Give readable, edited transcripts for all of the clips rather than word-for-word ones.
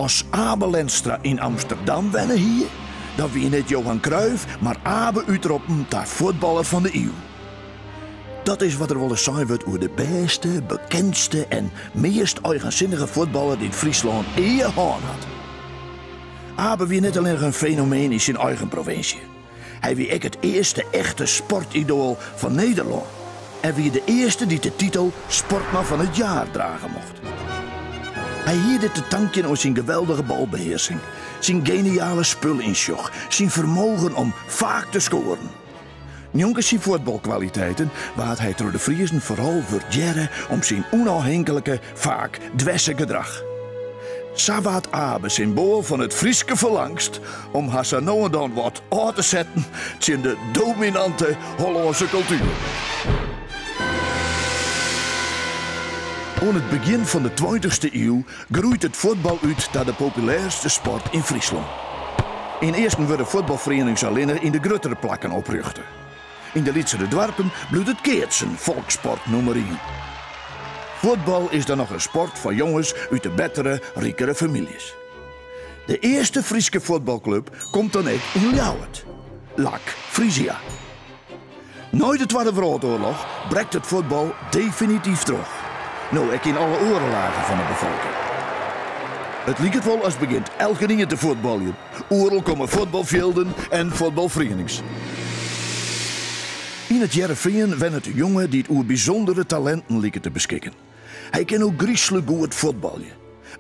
As Abe Lenstra yn Amsterdam wenne hie, dan wie net Johan Cruijff, mar Abe útroppen ta fuotballer fan de iuw. Dat is wat der wolris sein wurdt oer de bêste, bekendste en meast eigensinnige fuotballer dy't Fryslân ea hân hat. Abe wie net allinnich in fenomeen yn syn eigen provinsje. Hy wie ek it earste echte sportidoal fan Nederlân en wie de earste dy't de titel Sportman fan it Jaar drage mocht. Hy hie dit te tankjen oan syn geweldige balbehearsing, syn geniale spulynsjoch, syn fermogen om faak te skoaren. Njonken syn fuotbalkwaliteiten waard hy troch de Friezen foaral wurdearre om syn ûnôfhinklike, faak dwerse gedrach. Sa waard Abe symboal fan it Fryske ferlangst om har sa no en dan wat ôf te setten tsjin de dominante Hollânske kultuer. Oan it begjin fan de tweintichste iuw groeit it fuotbal út ta de populêrste sport yn Fryslân. Ynearsten wurde fuotbalferienings allinne yn de gruttere plakken oprjochte. Yn de lytsere doarpen bliuwt it keatsen folkssport nûmer ien. Fuotbal is dan noch in sport foar jonges út de bettere, rikere famyljes. De earste Fryske fuotbalklup komt dan ek yn Ljouwert, LAC Frisia. Nei de Twadde Wrâldoarloch brekt it fuotbal definityf troch, no ek yn alle oare lagen fan de befolking. It liket wol as begjint elkenien te fuotbaljen. Oeral komme fuotbalfjilden en fuotbalferienings. Yn It Hearrenfean wennet in jonge dy't oer bysûndere talinten liket te beskikken. Hy kin ôfgryslik goed fuotbalje,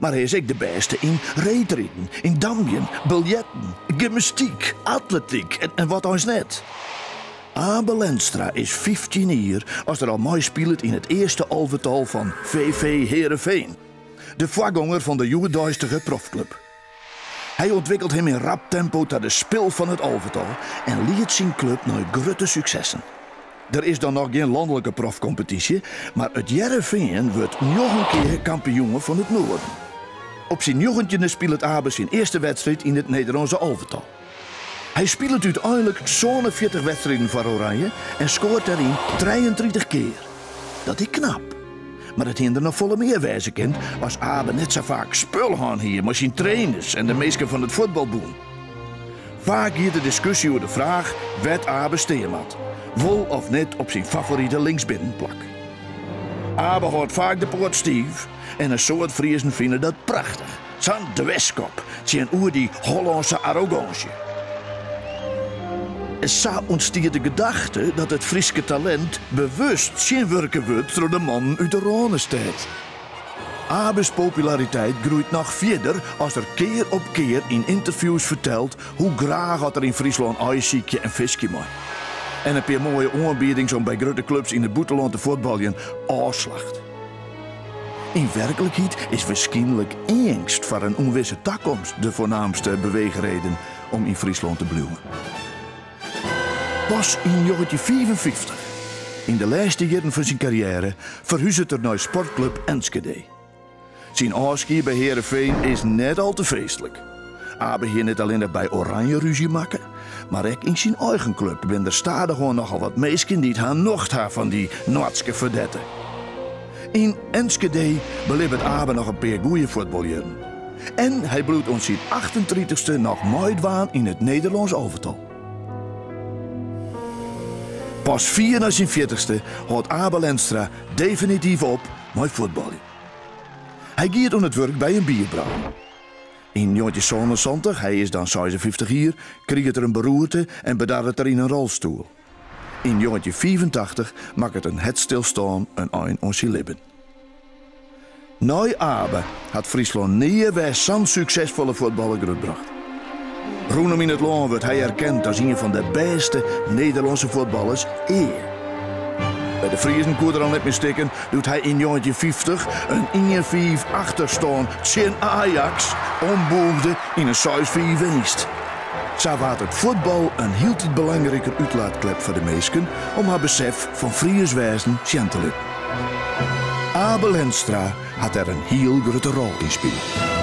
mar hy is ek de bêste yn reedriden, yn damjen, biljerten, gymnastyk, atletyk en wat eins net. Abe Lenstra is 15 jier as er al meispilet yn it earste alvetal fan VV Heerenveen, de foargonger fan de hjoeddeistige profklup. Hy ûntwikkelt him yn rap tempo ta de spil fan it alvetal en liedt syn klup nei grutte suksessen. Der is dan noch gjin lanlike profkompetysje, mar It Hearrenfean wurdt njoggen kear kampioen fan it Noarden. Op syn njoggentjinde spilet Abe syn earste wedstriid yn it Nederlânske alvetal. Hy spilet úteinlik 47 wedstriden foar Oranje en skoart dêryn 33 kear. Dat is knap. Mar it hiene der noch folle mear wêze kind as Abe net sa faak spul hân hie mei syn trainers en de minsken fan it fuotbalbûn. Faak giet de diskusje oer de fraach wêr't Abe stean moat, wol of net op syn favorite linksbinnenplak. Abe hâldt faak de poat stiif en in soad Friezen fine dat prachtich, sa'n dwerskop tsjinoer dy Hollânske arrogânsje. Sa ûntstiet de gedachte dat it Fryske talint bewust tsjinwurke wurdt troch de mannen út de Rânestêd. Abe's populariteit groeit noch fierder as er kear op kear yn ynterviews fertelt hoe graach oft er yn Fryslân aaisykje en fiskje mei. En in pear moaie oanbiedings om by grutte klups yn it bûtenlân te fuotbaljen ôfslacht. Yn werklikheid is wierskynlik eangst foar in ûnwisse takomst de foarnaamste beweechreden om yn Fryslân te bliuwen. Pas yn 1955, yn de lêste jierren fan syn karriêre, ferhuzet er nei Sportklup Enschede. Syn ôfskie by Heerenveen is net al te feestlik. Abe hie net allinnich by Oranje rúzje makke, mar ek yn syn eigen klup binne der stadichoan nochal wat minsken dy't har nocht ha fan dy Noardske fedette. Yn Enschede belibbet Abe noch in pear goeie fuotbaljierren. En hy bliuwt oant syn achtentritichste noch meidwaan yn it Nederlânsk alvetal. Pas fier nei syn fjirtichste hâldt Abe Lenstra definityf op mei fuotbaljen. Hy giet oan it wurk by in bierbrouwer. Yn 1977, hy is dan 56 jier, kriget er in beroerte en bedarret er yn in rolstoel. Yn 1985 makket in hertstilstân in ein oan syn libben. Nei Abe hat Fryslân nea wer sa'n suksesfolle fuotballer grutbrocht. Rûnom yn it lân wurdt hy erkend as ien fan de bêste Nederlânske fuotballers ea. By de Friezen koe er al net mear stikken doe't hy yn 1950 in ien-fiif achterstân tsjin Ajax ombûgde yn in seis-fiif winst. Sa waard it fuotbal in hieltyd belangriker útlaatklep foar de minsken om har besef fan Fries wêzen sjen te litten. Abe Lenstra hat dêr in hiel grutte rol yn spile.